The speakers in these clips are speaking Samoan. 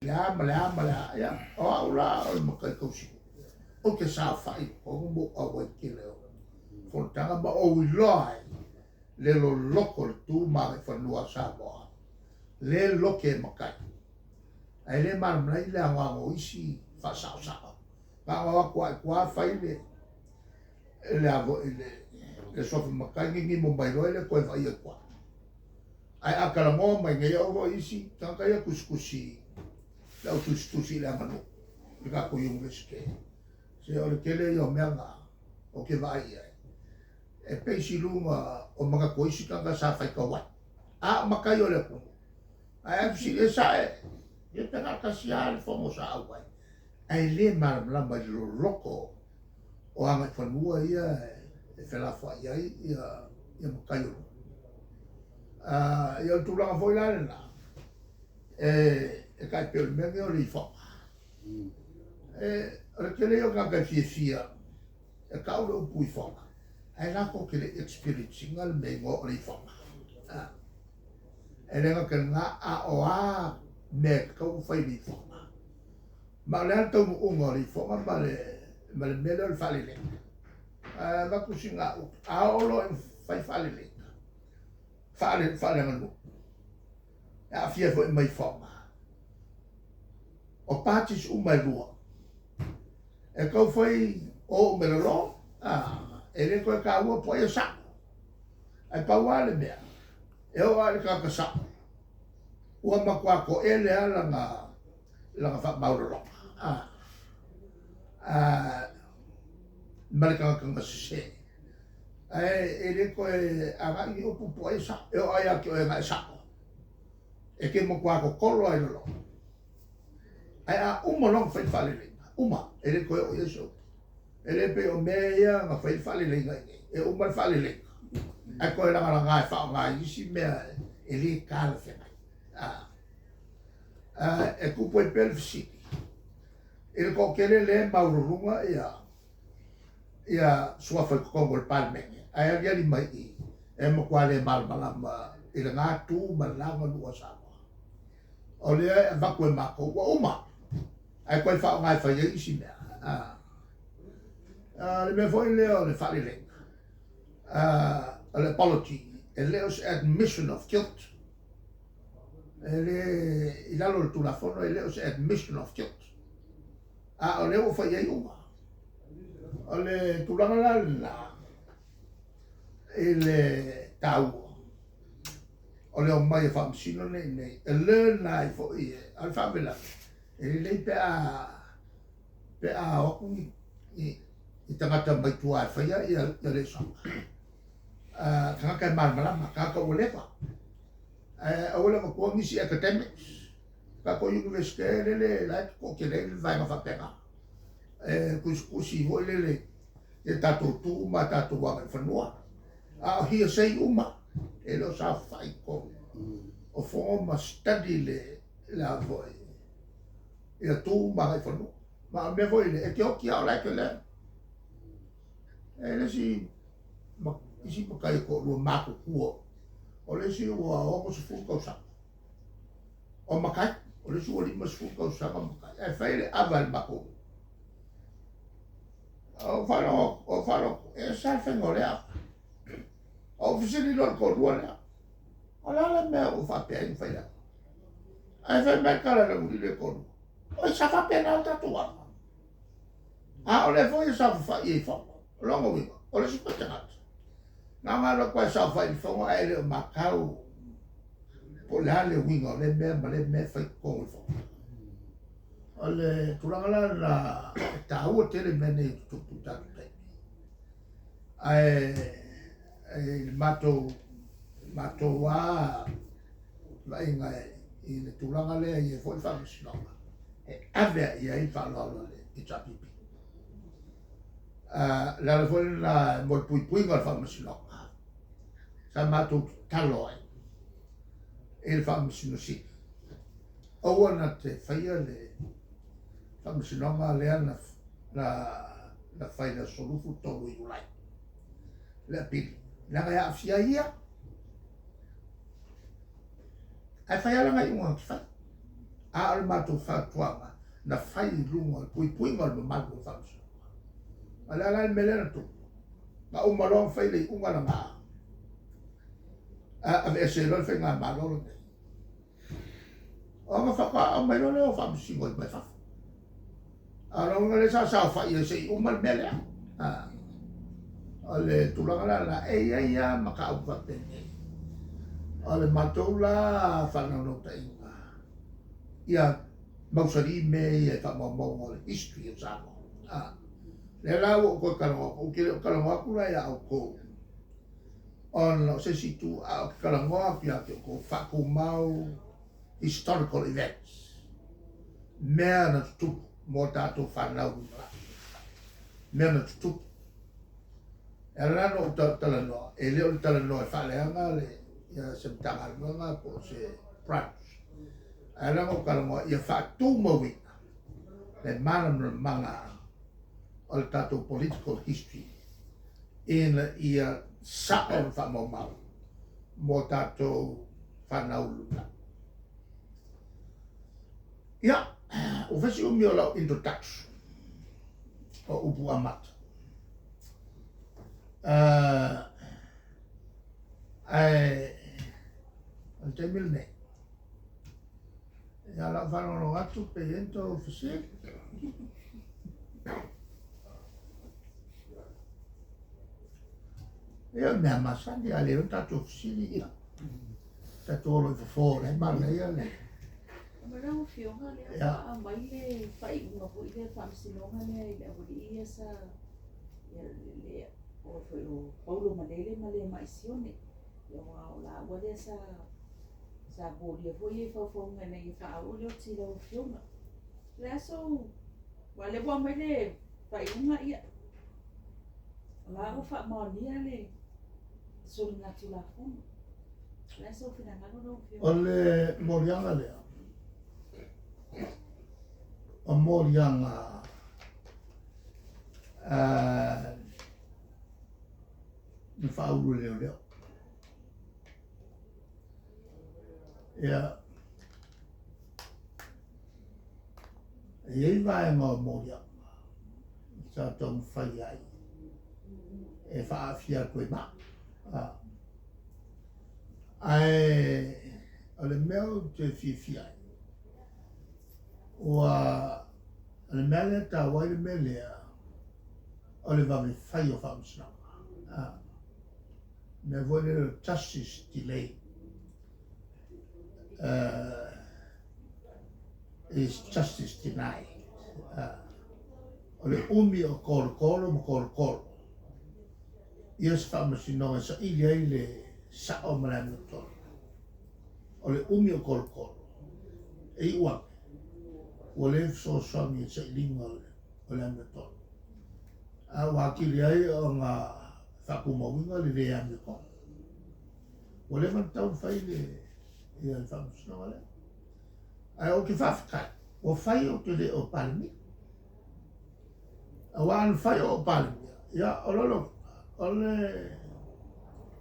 Le a ma le a ma le a, ia, o au la o le matai tausi. Ou te saofai i totonu ma ou auai i le tele o fonotaga ma ou iloa ai le loloto o le tu ma agaifanua a Samoa, le lote e matai. Ae le malamalama i le anoano o isi faasaosao. Na ona o atu lava i tua fai le le a foi le le suafa matai ninimo mai loa e le toe vaaia i tua. Ae a talanoa mai nei au foi isi tagata ia tusitusi le au tusitusi i le aganuu i le tatou Iunivesite, se o le tele ia o mea na ou te vaai i ai, e base i luga o manatu o isi tagata sa faitau ai, a o matai o le atunuu. Ae a fesili, e sa'e, ia pe na o le tasi lava le fono sa auai, ae le malamalama i le loloto o agaifanua ia e felafoai ai ia matai o luga. Ia o le tulaga foi la lena, e tai pei o le mea lenei o le ifoga. O le tele ia o tagata e fiafia e tau le upu ifoga, ae latou te le i experience ina le mea igoa o le ifoga. E le gata i lena, a o a mea e tatau ona fai i le ifoga. Ma o le a le taunuuga o le ifoga ma le ma le mea lea o le faaleleiga? Ae avatu sina au upu, a oo loa ina fai faaleleiga, faale faaleaganuu, e aafia ai foi ma ifoga, o parties uma e lua, e tau fai o uma i lalo, a, e le toe taua po o ai e sa'o. Ae pau lava le mea, e oo lava i le tagata sa'o, ua matua toele lava lana lana faamaualaloga a, a, ma le tagata na sese. Ae e le toe agai ni upu po o ai e sa'o, e oo lava ia te oe na e sa'o, e te matua totolo lava i lalo. Ae a uma loa ona fai le faaleleiga, uma, e le toe oo i ai se upu. E le pei o mea ia na fai ai le faaleleiga i inei, e uma le faaleleiga, ae toe lagalaga e faaaoga i isi mea e le talafeagai. A, a, e tupu ai pea le fesili, i le toatele lea e maualuluga ia ia suafa i totonu o le Palemene, ae aliali mai i i, e matua le malamalama i lena tu ma lena aganuu a Samoa. O lea e avatu e matou ua uma, ae toe faaaoga e fai ai isi mea. A, a, le mea foi lea o le faaleleiga, a, o le apology, e le o se admission of guilt. E le, i lalo o le Tulafono, e le o se admission of guilt. A o lea ua fai ai uma. O le tulaga la lena i le taua o le omai o faamasino nei i inei e learn ai foi e, a o le faalavelave, e lelei pe a pe a o atu ni, ni, ni tagata mai tua e faia ia, ia lesona. Uh, tagata e malamalama, tagata ua leva. Ae aua le avatua nisi academics. Tatou Iunivesite lele la e toatele ai le vaega faapena. E tusitusi foi lele i tatou tu ma tatou agaifanua. A o hearsay uma, e le o saofai i totonu o fono ma study le le a foi ia tu ma agaifanua. Ma o le mea foi lea, e te oti lava o la e te learn. E le isi isi matai e toalua matutua, o le isi ua 60 tausaga. O matai, o le isi ua 50 tausaga o matai, ae fai le ava e le matou nuu. Ou faalogo, ou faalogo, e ese lava le faiga o lea ava. Ou fesili loa i le toalua lea, o le a le mea ua faapea ai ona fai le ava? Ae fai mai le tala a le alii lea e toalua, oi sa faapena le tatou ava. A o lea foi e saofafai i Fono. O lona uiga, o le isi foi tagata, na ona alu atu lava e saofai i le Fono ae le o matau po o le a le uiga o lea mea ma lea mea e fai i totonu o le Fono. O le tulaga la lena e taua tele mea nei e tutupu i tatou taimi. Ae i le matou matou lava vaaiga i le tulaga lea e i ai foi le faamasinoga, e ave lava i ai le faaaloalo a le HRPP. O le ala foi lena mo le puipuiga o le faamasinoga, sa matou tatalo ai i le Faamasino Sili, aua na te faia le faamasinoga lea na, na, na fai i le aso 23 o Iulai, le apili, leaga e aafia ai ia. Ae fai lava lana iuga na te fai. A o le matou fautuaga na fai i luga o le puipuiga o le mamalu o le Faamasinoga. O le a la le mea lea na tupu? Na uma loa ona fai le iuga lena, aveese ai loa le Faigamalo lenei. Ona faatoa aumai loa lea o Faamasino mai fafo. A o lona uiga lea sa saofai ai se i uma le mea lea. O le tulaga la lena, e i ai lava mataupu faapenei. O le matou la faanaunautaiga, ia mausali mea ia i faamaumauga o le history o Samoa. Lea la ua ou toe talanoa atu, ou te le o talanoa atu la ia outou ona o se isi itu, ae ou te talanoa atu ia te outou, faatumau historical events, mea na tutupu mo tatou fanau lumanai, mea na tutupu. E ala la ona ou talanoa, e le o le talanoa e faaleaga le, ia, se Matagaluega po o se branch, ae ala ona ou talanoa ia faatumauina le malamalamaga o le tatou political history ina ia sao le faamaumau mo tatou fanau lumanai. Ia, ua fai si umi o lau introduction o upu amata. Ae o le taimi lenei, ia lau faalogologo atu pe i ai ni tou fesili. Ia o le mea masani, a le o tatou fesili, ia tatou olo i fofo, o la e manaia le. Ma lau Afioga, lea ua aumai le faaiuga foi lea, faamasinoga lea i le aualii ia sa, ia le, o foi o Paulo Malele ma Lemai Sione, ia aua o laua lea sa, sa molia foi ia faufauga ina ia faaoo le oti i lau Afioga. O le a sou, aua o lea ua aumai le faaiuga, ia, o la ua faamaonia le soligatulafono. O le a sou finagalo lau Afioga? O le moliaga lea, o moliaga na faaulu e leoleo. Ia, e i ai vaega o moliaga sa taumafai ai e faaafia atu ai ma au. Ae o le mea ou te fiafia ai, ua o le mea lea e taua ai le mea lea, o le vave fai o faamasinoga. Mea foi lea o le justice delay is justice denied. O le umi o tolotolo ma tolotolo ia se faamasinoga e saili ai le sao ma le amiotonu. O le umi o tolotolo, e iu ane, ua le fesoasoani i le sailiga o le amiotonu. A ua atili ai ona faatumauina le le amiotonu. Ua leva ona tatau ona fai le, ia le faamasinoga lea. Ae ou te faafetai, ua fai ou te le o Palemia. Aua a na fai o ou Palemia, ia o lona o le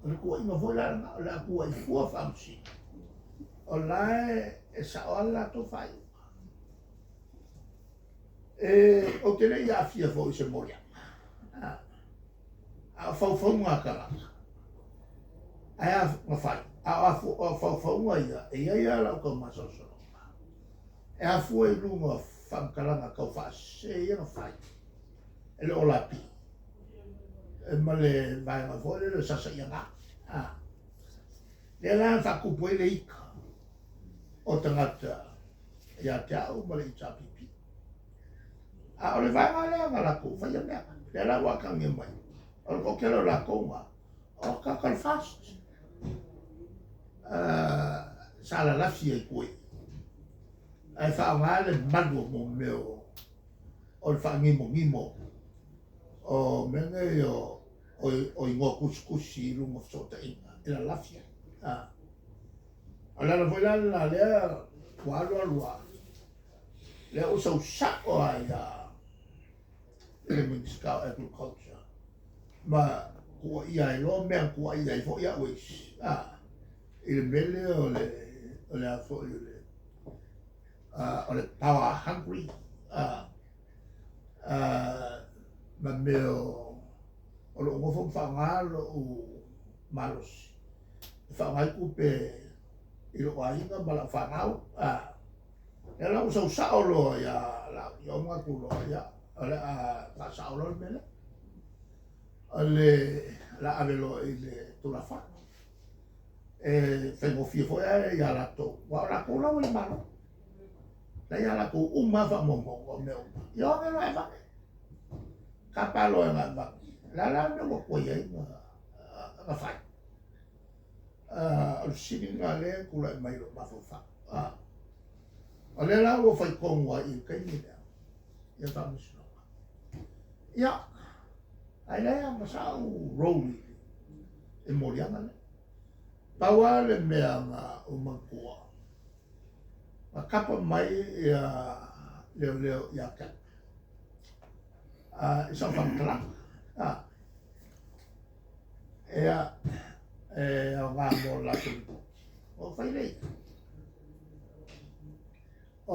o le tuuaiga foi la lena, o le a tuuai fua faamasino. O la e sao lava le latou faaiuga. E, ou te le i aafia foi i se moliaga. A o faufauga a tagata, ae a na fai? A o faufauga ia, e i ai lava lau taumasalosaloga, e afua i luga o faamatalaga tau faasese ia na fai e le OLAP ma le vaega foi lele o Sasaiaga. Lea la na faatupu ai le ita o tagata ia te au ma le HRPP. A o le vaega lea na latou faia mea, lea la ua atagia mai, o le toatele o latou na, o tagata o le FAST, sa lalafi ai tua i i, ae faaaoga le malu o mo mea o le faanimonimo o mea nei o igoa tusitusi i luga o fesootaiga e lalafi ai. O le ala foi la lena lea ua alu alu lava, lea ua sau sao lava ia le Minisita o Agriculture ma tuuaia ai loa mea na tuuaia ai foi au e isi, i le mea lea o le, o le a foi o le, O le power hungry ma mea o lou nofo ma faaaoga lou malosi e faaaoga ai tupe i lou aiga ma lau fanau. Lea la ua sau sao loa ia Laauli, ia ou manatu loa, ia, o le a faasao loa le mea lea. O le a ave loa i le Tulafono. E faigofie foi ae ia latou, aua o latou la ua i le Malo. La ia latou uma lava faamaumauga o mea uma. Ia o ane loa e avane. Tapa loa e avane. O le a la le mea ua tuai ai ona fai? O le fesili lena lea e tulai mai i lou mafaufau. O lea la ua fai tonu ai i le taimi lea ia Faamasinoga. Ia, ae leai lava ma sa'u role i le moliaga lea. Pau lava le mea na ou manatua, na tapa mai ia leoleo ia te au i sau faamatalaga. Ia, e aoga mo le latou lipoti. Ona ou fai lea i ai. O,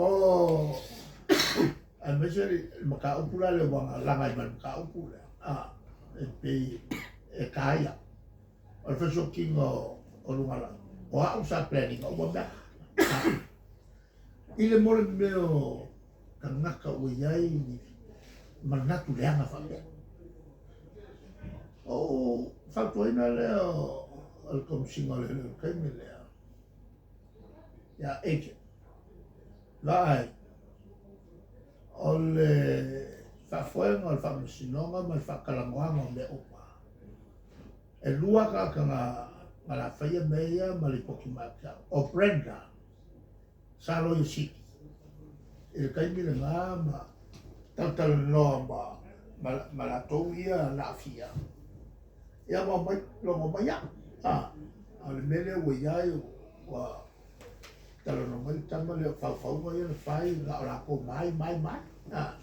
aemaise le mataupu la lea ua na laga ai ma le mataupu lea, e pei e taia. O le fesotiga o luga lalo, o au sa plan ina uma mea. I le mo le mea o tagata ua i ai ni manatu leaga faapea. O ou fautuaina lea o le Komesina o Leoleo i le taimi lea, ia Agent, vaai, o le faafoega o le faamasinoga ma le faatalanoaga o mea uma, e lua tagata na la faia mea ia ma lipoti mai ia te au, o Brenda, sa Loia Sili i le taimi lena ma talatalanoa ma latou ia na aafia, ia ma omai logo mai au. A o le mea lea ua i ai, ua talanoa mai le tama lea o faufauga ia na fai, na o latou mai, mai, mai. A,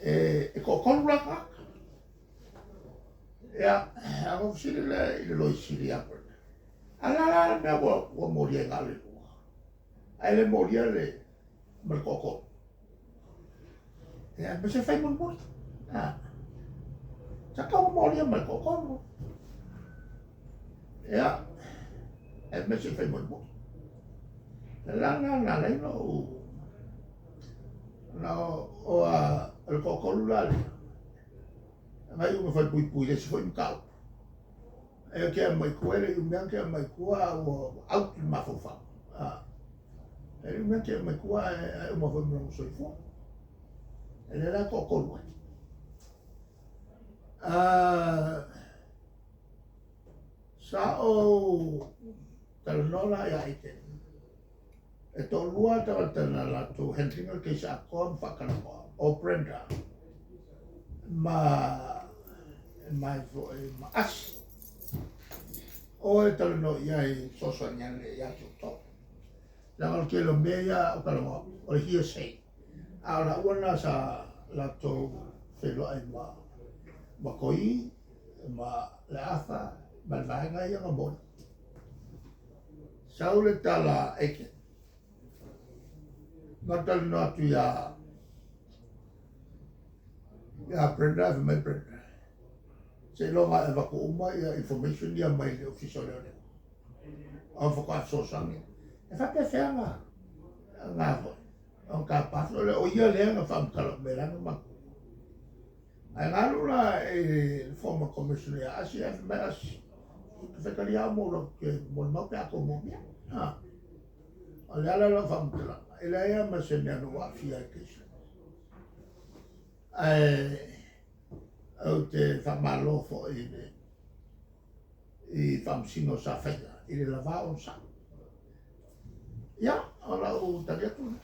e toatolu la tagata. Ia, ona ou fesili lea i le Loia Sili ia Brenda, a o le a la le mea ua molia ai na o le lua, ae le molia le ma le toatolu? Ia, aemaise fai mulimuli. A, sa tatau ona molia ma le toatolu. Ia, aemaise fai mulimuli. Le la lena na ala ai ona ou na o a o le toatolu la lea, na iu ina falepuipui i le isi foi mataupu. E te aumai tua, e le i umi lava na te aumai tua a ua out le mafaufau. E le i umi lava na te aumai tua ae uma foi ma lona soifua. E lea la e toatolu ai. Sa ou talanoa la ia Aiteni, e toalua tagata na latou handle ina le case atoa ma faatalanoa, o Brenda ma mai foi ma Asi. O e talanoa i ai e fesoasoani ane ia te outou. Leaga o le tele o mea ia a ou talanoa atu, o le hearsay. A o laua na sa latou feiloai ma Toi ma Leafa ma le vaega ia na moli. Sau le tala a Aiken, na talanoa atu ia Brenda, ae fai mai Brenda, seiloga e avatu uma ia information ia mai le Ofisa o Leoleo, ona faatoa fesoasoani. E faapefea na foi, ona tapa foi lea, o ia lea na faamatala uma i lana matou. Ae na alu la i le former commissioner ia Asi, ae fai mai Asi, e faitalia au ma ou alu atu e molimau pe a tou moomia. O le ala o lau faamatalaga, e leai lava ma se mea na ou aafia ai i le case lea. Ae ou te faamalo foi i le i faamasino sa faia i le lava onosai. Ia, o lau tali atu lena.